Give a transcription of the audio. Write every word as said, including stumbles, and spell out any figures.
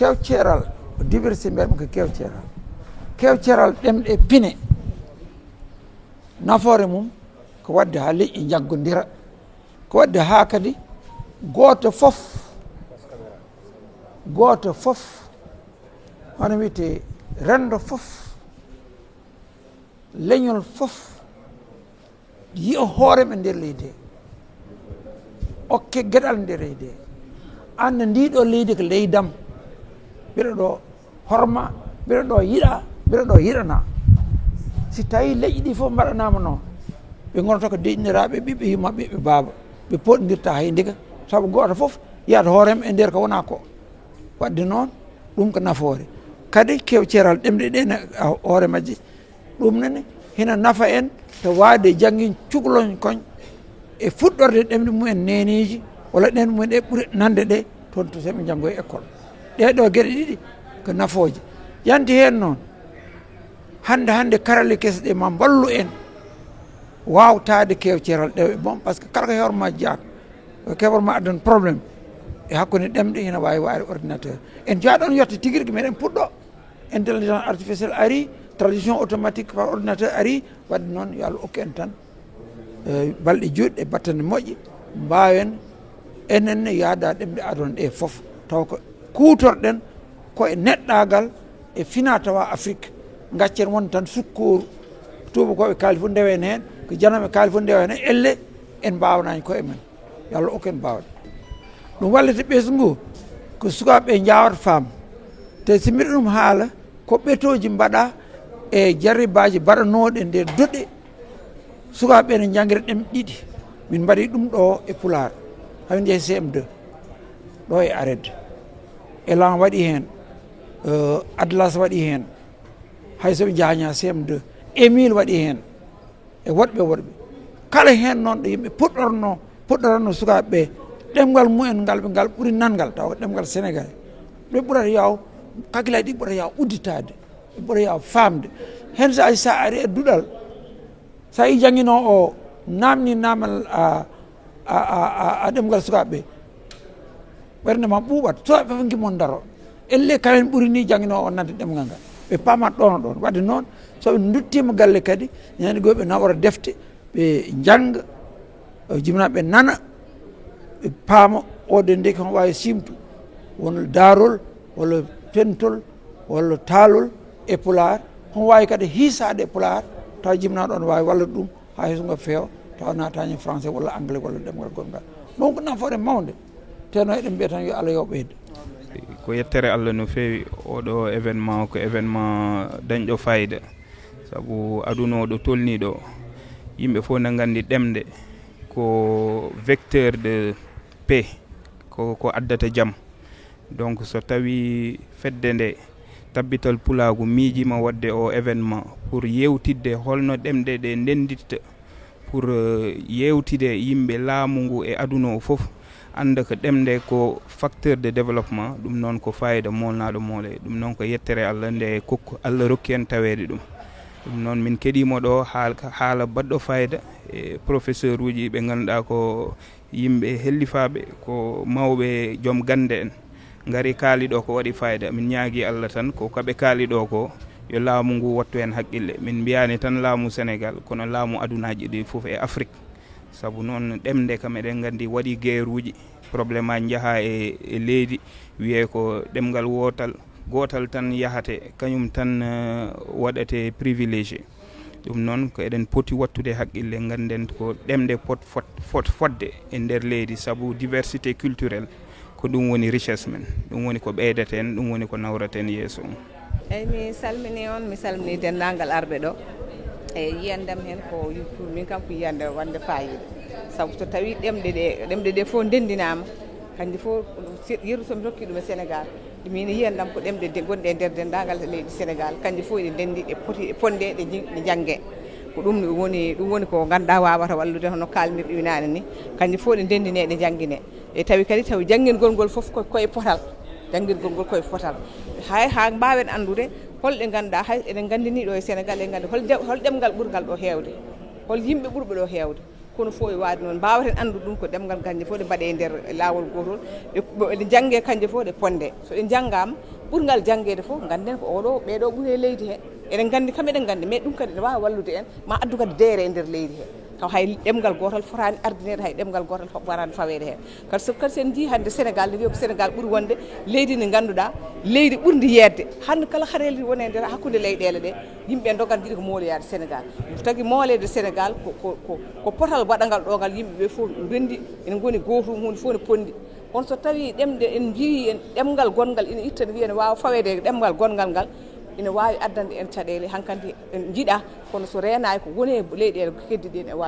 Kewceeral, diversité mbiyatmi ko kewceeral. Kewceeral ɗemɗe pine, nafoore mum ko waɗde haa leƴƴi njaggodira, ko waɗde haa kadi gooto fof, gooto fof, hono wiyetee, renndo fof, leñol fof, yiya hoore mum e nder leydi he, okke geɗal nder leydi he, annda ndiɗo leydi ko leydam, mbiɗa ɗo horma, mbiɗa ɗo yiɗa, mbiɗa ɗo yiɗana. Si tawi leƴƴi ɗi fof mbaɗanama noon, ɓe gonata ko deƴƴiniraaɓe, ɓiɓɓe yumma, ɓiɓɓe baaba, ɓe poɗondirta hay ndiga, sabu gooto fof yiyat hoore mum e nder ko wona ko. Waɗde noon, ɗum ko nafoore. Kadi kewceeral ɗemɗe ɗe ne, a, hoore majje, ɗum nene hina nafa en to waawde janngin cukloñ koñ e fuɗɗorde ɗemɗe mumen neeneeji, walla ɗemɗe mumen ɗe ɓuri nande ɗe toon to seɓe njanngo e école. Ɗee ɗoo geɗe ɗiɗi ko nafooje. Yanti heen noon, hannde, hannde karalle kese ɗe ma mballu en waawtaade kewceeral ɗewe boom, par ce que kala ko hewre ma jeyaa, ko hewre ma addan problème e hakkunde ɗemɗe, hina waawi waɗde ordinateur. En njaha ɗoon yetto tigi rigi meɗen puɗɗo. Intelligence artificielle ari, traduction automatique par ordinateur ari, waɗde noon yo Allah okku en tan, eh, balɗe juutɗe, battane moƴƴe, mbaawen enen ne yaada ɗemɗe aduna ɗe fof, taw ko kuutorɗen ko e neɗɗaagal e fina tawa Afrik. Gaccen won tan sukkooru, tuubakooɓe kaali fof ndewen heen, ko janooɓe kaali fof ndewen heen, elle en mbaawnaani koye men. Yo Allah okku en baawɗe. Ɗum wallita ɓesngu ko sukaaɓe ɓe njaawata faam. Te si mbiɗa ɗum haala, ko ɓetooji mbaɗa e jarribaaji mbaɗanooɗi e nder duɗe. Sukaaɓe ɓe ne njanngira ɗemɗe ɗiɗi. Min mbaɗi ɗum ɗo e Pulaar. Hamin jeeyi C M deux. Ɗo e Ared. Elan waɗi heen. Eh, Atlas waɗi heen. Hay so ɓe njaaña C M deux. Emil waɗi heen. E woɗɓe woɗɓe. Kala heen noon ɗo yimɓe puɗɗorno, puɗɗoranno sukaaɓe ɓe, ɗemngal mumen ngal ɓe ngal ɓuri nanngal, tawa ko ɗemngal Senegal. Ɓe ɓurata yaaw, kakkillaaji ɗi ɓurata yaaw udditaade, ɓe ɓurata yaaw faamde. Heen so a, so a ari e duɗal, so a yii jannginoowo o naamni naamal a, a, a, a, a ɗemngal sukaaɓe ɓe, ɓernde ma ɓuuɓat, sukaaɓe fof ngimmon ndaro. Elle kamen ɓuri ni jannginoowo on nande ɗemngal ngal. Ɓe paamat ɗoon e ɗoon. Waɗde noon, so ɓe nduttiima galle kadi, ñande goo ɓe nawora defte, ɓe njannga, eh, jibinaaɓe nana, ɓe paama, o de ndeke hono waawi siimtu, won daarol, walla pentol, walla taalol e Pulaar, hono waawi kadi hiisaade e Pulaar, tawa jibinaaɗo on waawi wallude ɗum, haa hesngo feewa, tawa naataani français walla anglais walla ɗemngal gonngal. Ɗum ko nafoore mawnde, teno eɗen mbiya tan yo Allah yo ɓeydu. Ko yettere Allah no feewi, oɗo événement ko événement dañɗo fayida, sabu aduna o ɗo tolni ɗo, yimɓe fof na nganndi ɗemɗe ko vecteur de paix, ko, ko addata jam. Donc so tawi fedde nde Tabbital Pulaagu miijiima waɗde o événement pour yeewtidde holno ɗemɗe ɗe ndennditta, pour, euh, yeewtide yimɓe laamu ngu e aduna o fof, annda ko ɗemɗe ko facteur de développement, ɗum noon ko fayida moolnaaɗo moole, ɗum noon ko yettere Allah nde kokku, Allah rokki en taweede ɗum. Ɗum noon min keɗiima ɗo haal-, haala baɗɗo fayida e professeur uji ɓe ngannduɗaa ko yimɓe hellifaaɓe, ko mawɓe joom gannde en, ngari kaali ɗo ko waɗi fayida. Min ñaagii Allah tan ko kaɓe kaali ɗo ko, yo laamu ngu wattu heen haqqille. Min mbiyaani tan laamu Senegal, kono laamu adunaaji ɗi fof e Afrik. Sabu noon ɗemɗe kam eɗen nganndi waɗi geeruuji, problème aji njaha e, e leydi, wiyee ko ɗemngal wootal, gootal tan yahate, kañum tan, eh, waɗate privilégié. Ɗum noon ko eɗen poti wattude haqqille, ngannden ko ɗemɗe pot-, fot-, fot-, fotde e nder leydi, sabu diversité culturelle ko ɗum woni richesse men, ɗum woni ko ɓeydaten, ɗum woni ko nawraten yeeso. Eeyi, mi salminii on, mi salminii denndaangal arɓe ɗo. E yiyannde am heen ko, min kam ko yiyannde waɗnde faayiida, sabu so tawii ɗemɗe ɗe, ɗemɗe ɗe fof ndenndinaama, kanjje fof, si-, yeru so mi rokki ɗum e Senegaal, min yiyannde am ko ɗemɗe de gonɗe e nder denndaangal leydi Senegaal, kanjje fof eɗe ndenndi, ɗe poti, ɗe ponde, ɗe jin-, ɗe njannge. Ko ɗum woni, ɗum woni ko ngannduɗaa waawata wallude, hono kaalmirɗe naane ni, kanjje fof ɗe ndenndine, ɗe njanngine. E tawi kadi, tawi janngingol ngol fof ko, ko e potal, janngingol ngol ko e potal. Hay haa mbaawen anndude holɗe ngannduɗaa, hay eɗen nganndi ni ɗo e Senegaal, eɗen nganndi hol de-, hol ɗemngal ɓurngal ɗo heewde, hol yimɓe ɓurɓe ɗo heewde. Kono fof e waade noon, mbaawaten anndude ɗum ko ɗemngal gannje fof ɗe mbaɗee e nder laawol gootol, ɗe ɗe njannge kanje fof ɗe ponde. So ɗe njanngaama, ɓurngal janngeede fof ngannden ko oɗo ɓeeɗo ɓuri e leydi he. Eɗen nganndi kam eɗen nganndi, mais ɗum kadi ene waawi wallude en ma addu kadi deere e nder leydi he. Taw hay ɗemngal gootal fotaani ardineede, hay ɗemngal gootal fotaani faweede heen. Kadi so kadi sen njii hannde Sénégal ne wiya ko Sénégal ɓuri wonde leydi ndi ngannduɗaa leydi ɓurndi yeedde. Hannde kala hareeli woni e nder hakkunde leyɗeele ɗe, yimɓe ndogan jiɗi ko mooloyaade Sénégal. Tagi mooleede Sénégal ko ko ko ko potal waɗangal ɗo ngal, yimɓe ɓe fof ndenndi ene ngoni gootum, huunde fof ne ponndi. Kono so tawii ɗemɗe en njiyii en ɗemngal gonngal ina itta ne wiya ne waawa faweede e ɗemngal gonngal ngal, ina waawi addande en caɗeele. Hankadi en njiɗaa, kono so reenaaki ko woni e leyɗeele keddiɗe ɗe ene waawi.